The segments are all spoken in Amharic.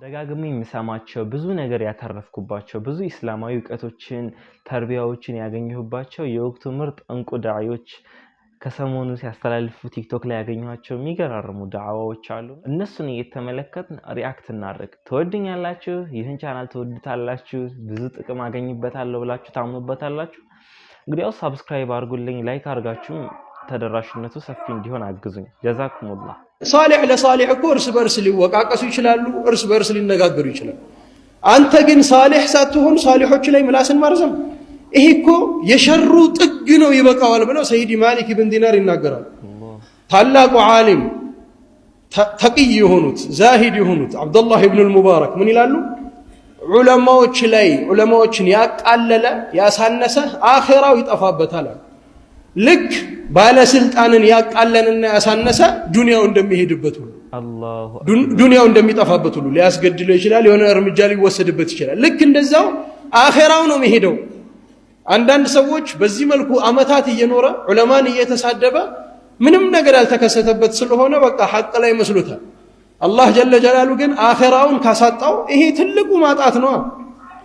ደጋግሜ የምሰማቸው፣ ብዙ ነገር ያተረፍኩባቸው፣ ብዙ ኢስላማዊ እውቀቶችን ተርቢያዎችን ያገኘሁባቸው የወቅቱ ምርጥ እንቁ ዳዒዎች ከሰሞኑ ሲያስተላልፉ ቲክቶክ ላይ ያገኘኋቸው የሚገራርሙ ዳዕዋዎች አሉ። እነሱን እየተመለከትን react እናድርግ። ትወዱኛላችሁ፣ ይህን ቻናል ትወዱታላችሁ፣ ብዙ ጥቅም አገኝበታለሁ ብላችሁ ታምኑበታላችሁ። እንግዲያው subscribe አድርጉልኝ፣ like አድርጋችሁም ተደራሽነቱ ሰፊ እንዲሆን አግዙኝ። ጀዛኩሙላህ። ሳሌሕ ለሳሌሕ እኮ እርስ በእርስ ሊወቃቀሱ ይችላሉ፣ እርስ በእርስ ሊነጋገሩ ይችላሉ። አንተ ግን ሳሌሕ ሳትሆን ሳሌሖች ላይ ምላስን ማርዘም ይሄ እኮ የሸሩ ጥግ ነው፣ ይበቃዋል ብለው ሰይዲ ማሊክ ብን ዲናር ይናገራሉ። ታላቁ ዓሊም ተቅይ የሆኑት ዛሂድ የሆኑት ዓብደላህ ብኑል ሙባረክ ምን ይላሉ? ዑለማዎች ላይ ዑለማዎችን ያቃለለ ያሳነሰ አኼራው ይጠፋበታል አሉ። ልክ ባለስልጣንን ያቃለንና ያሳነሰ ዱንያው እንደሚሄድበት ሁሉ፣ ዱንያው እንደሚጠፋበት ሁሉ፣ ሊያስገድለው ይችላል፣ የሆነ እርምጃ ሊወሰድበት ይችላል። ልክ እንደዛው አኼራው ነው የሚሄደው። አንዳንድ ሰዎች በዚህ መልኩ አመታት እየኖረ ዑለማን እየተሳደበ ምንም ነገር ያልተከሰተበት ስለሆነ በቃ ሐቅ ላይ መስሎታል። አላህ ጀለ ጀላሉ ግን አኼራውን ካሳጣው ይሄ ትልቁ ማጣት ነው።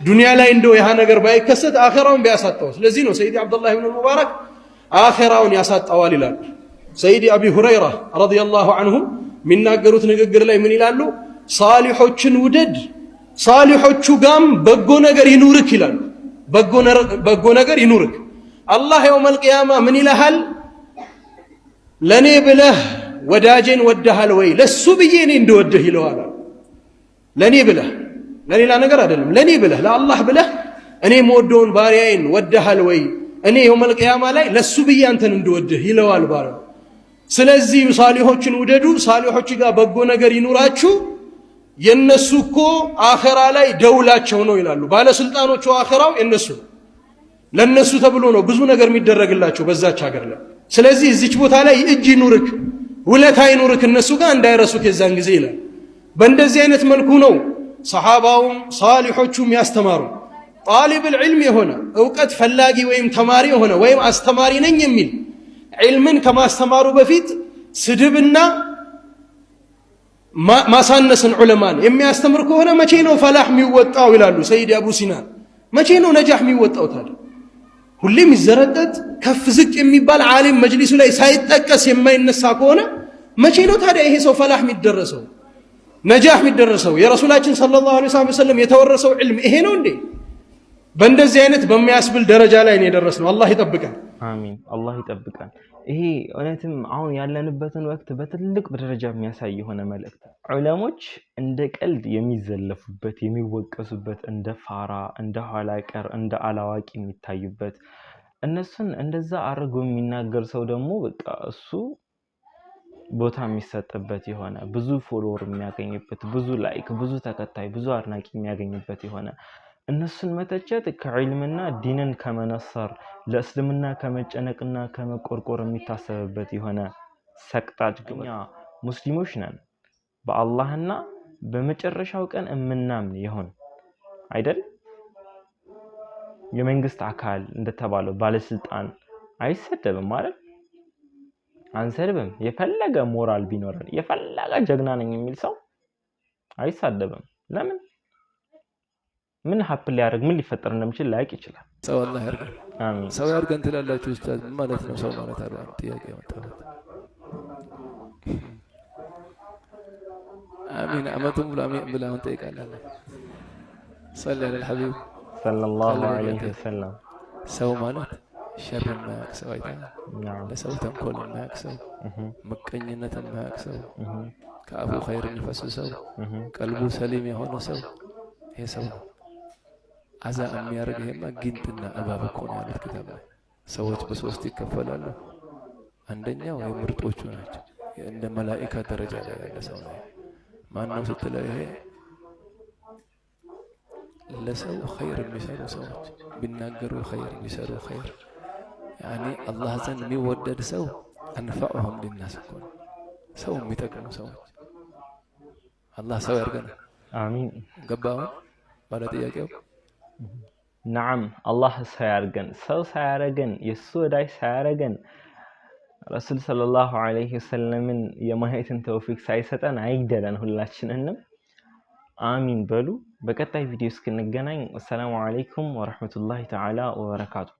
ዱንያ ላይ እንደው ያህ ነገር ባይከሰት አኼራውን ቢያሳጣው። ስለዚህ ነው ሰይዲ ዓብዱላህ ብን ሙባረክ አኼራውን ያሳጣዋል ይላሉ። ሰይዲ አቢ ሁረይራ ረዲየላሁ አንሁ የሚናገሩት ንግግር ላይ ምን ይላሉ? ሳሊሖችን ውደድ፣ ሳሊሖቹ ጋም በጎ ነገር ይኑርክ ይላሉ። በጎ ነገር ይኑርክ። አላህ የውመል ቂያማ ምን ይልሃል? ለእኔ ብለህ ወዳጄን ወደሃል ወይ? ለሱ ብዬ እኔ እንድወድህ ይለዋል። ለእኔ ብለህ፣ ለሌላ ነገር አይደለም። ለእኔ ብለህ፣ ለአላህ ብለህ እኔ የምወደውን ባሪያዬን ወደሃል ወይ? እኔ የውመል ቂያማ ላይ ለሱ ብዬ አንተን እንድወድህ ይለዋል ባሪያው። ስለዚህ ሳሊሖችን ውደዱ፣ ሳሊሖች ጋር በጎ ነገር ይኑራችሁ። የነሱ እኮ አኼራ ላይ ደውላቸው ነው ይላሉ። ባለስልጣኖቹ አኼራው የነሱ ነው። ለነሱ ተብሎ ነው ብዙ ነገር የሚደረግላቸው በዛች ሀገር ላይ። ስለዚህ እዚች ቦታ ላይ እጅ ይኑርክ፣ ውለታ ይኑርክ፣ እነሱ ጋር እንዳይረሱክ የዛን ጊዜ ይላል። በእንደዚህ አይነት መልኩ ነው ሰሓባውም ሳሊሖቹም ያስተማሩ። ጣሊብል ዒልም የሆነ፣ እውቀት ፈላጊ ወይም ተማሪ የሆነ ወይም አስተማሪ ነኝ የሚል ዒልምን ከማስተማሩ በፊት ስድብና ማሳነስን ዑለማን የሚያስተምር ከሆነ መቼ ነው ፈላህ የሚወጣው ይላሉ ሰይድ አቡ ሲናን። መቼ ነው ነጃህ የሚወጣው ታዲያ? ሁሌም ይዘረጠጥ ከፍ ዝቅ የሚባል ዓሊም መጅሊሱ ላይ ሳይጠቀስ የማይነሳ ከሆነ መቼ ነው ታዲያ ይሄ ሰው ፈላህ የሚደረሰው፣ ነጃህ የሚደረሰው? የረሱላችን ሰለላሁ ዐለይሂ ወሰለም የተወረሰው ዒልም ይሄ ነው እንዴ? በእንደዚህ አይነት በሚያስብል ደረጃ ላይ ነው የደረስነው። አላህ ይጠብቀን። አሚን። አላህ ይጠብቀን። ይሄ እውነትም አሁን ያለንበትን ወቅት በትልቅ ደረጃ የሚያሳይ የሆነ መልእክት። ዑለሞች እንደ ቀልድ የሚዘለፉበት፣ የሚወቀሱበት፣ እንደ ፋራ፣ እንደ ኋላ ቀር፣ እንደ አላዋቂ የሚታዩበት፣ እነሱን እንደዛ አድርጎ የሚናገር ሰው ደግሞ በቃ እሱ ቦታ የሚሰጥበት የሆነ፣ ብዙ follower የሚያገኝበት፣ ብዙ like፣ ብዙ ተከታይ፣ ብዙ አድናቂ የሚያገኝበት የሆነ፣ እነሱን መተቸት ከዒልምና ዲንን ከመነሰር፣ ለእስልምና ከመጨነቅና ከመቆርቆር የሚታሰብበት የሆነ ሰቅጣጭ ግኛ። ሙስሊሞች ነን፣ በአላህና በመጨረሻው ቀን እምናምን ይሆን አይደል? የመንግስት አካል እንደተባለው ባለስልጣን አይሰደብም ማለት አንሰድብም። የፈለገ ሞራል ቢኖረን፣ የፈለገ ጀግና ነኝ የሚል ሰው አይሳደብም። ለምን? ምን happen ሊያደርግ፣ ምን ሊፈጠር እንደሚችል ላያውቅ ይችላል። ሰው አላህ ያርገን። አሚን። ሰው ያርገን ትላላችሁ ኡስታዝ፣ ምን ማለት ነው ሰው ማለት አሉ። ጥያቄ መጣበት። አሚን። አመቱን ሙሉ አሚን ብለህ አሁን ጠይቃለህ። ሰሊ ዐለል ሐቢብ። ሰለላሁ ዐለይሂ ወሰለም። ሰው ማለት ሸር የማያውቅ ሰው አይተሃል። ለሰው ተንኮል የማያውቅ ሰው፣ ምቀኝነት የማያውቅ ሰው፣ ከአፉ ኸይር የሚፈስ ሰው፣ ቀልቡ ሰሊም የሆነ ሰው ይሄ ሰው ነው። አዛ የሚያደርግ ይሄማ ጊንጥና እባብ እኮ ነው ያሉት ኪታብ ላይ። ሰዎች በሶስት ይከፈላሉ። አንደኛው የምርጦቹ ናቸው። እንደ መላኢካ ደረጃ ላይ ያለ ሰው ነው። ማን ነው ስትለው ይሄ ለሰው ኸይር የሚሰሩ ሰዎች፣ ቢናገሩ ኸይር፣ ቢሰሩ ኸይር፣ ያኒ አላህ ዘንድ የሚወደድ ሰው አንፈዑሁም ሊናስ እኮ ነው። ሰው የሚጠቅሙ ሰዎች። አላህ ሰው ያድርገን። አሚን። ገባው ባለ ጥያቄው? ነዓም፣ አላህ ሰው ያርገን። ሰው ሳያረገን፣ የእሱ ወዳጅ ሳያረገን፣ ረሱል ሰለላሁ ዐለይሂ ወሰለምን የማየትን ተውፊቅ ሳይሰጠን አይግደለን ሁላችንንም። አሚን በሉ። በቀጣይ ቪዲዮ እስክንገናኝ አሰላሙ አለይኩም ወረሕመቱላሂ ተዓላ ወበረካቱ።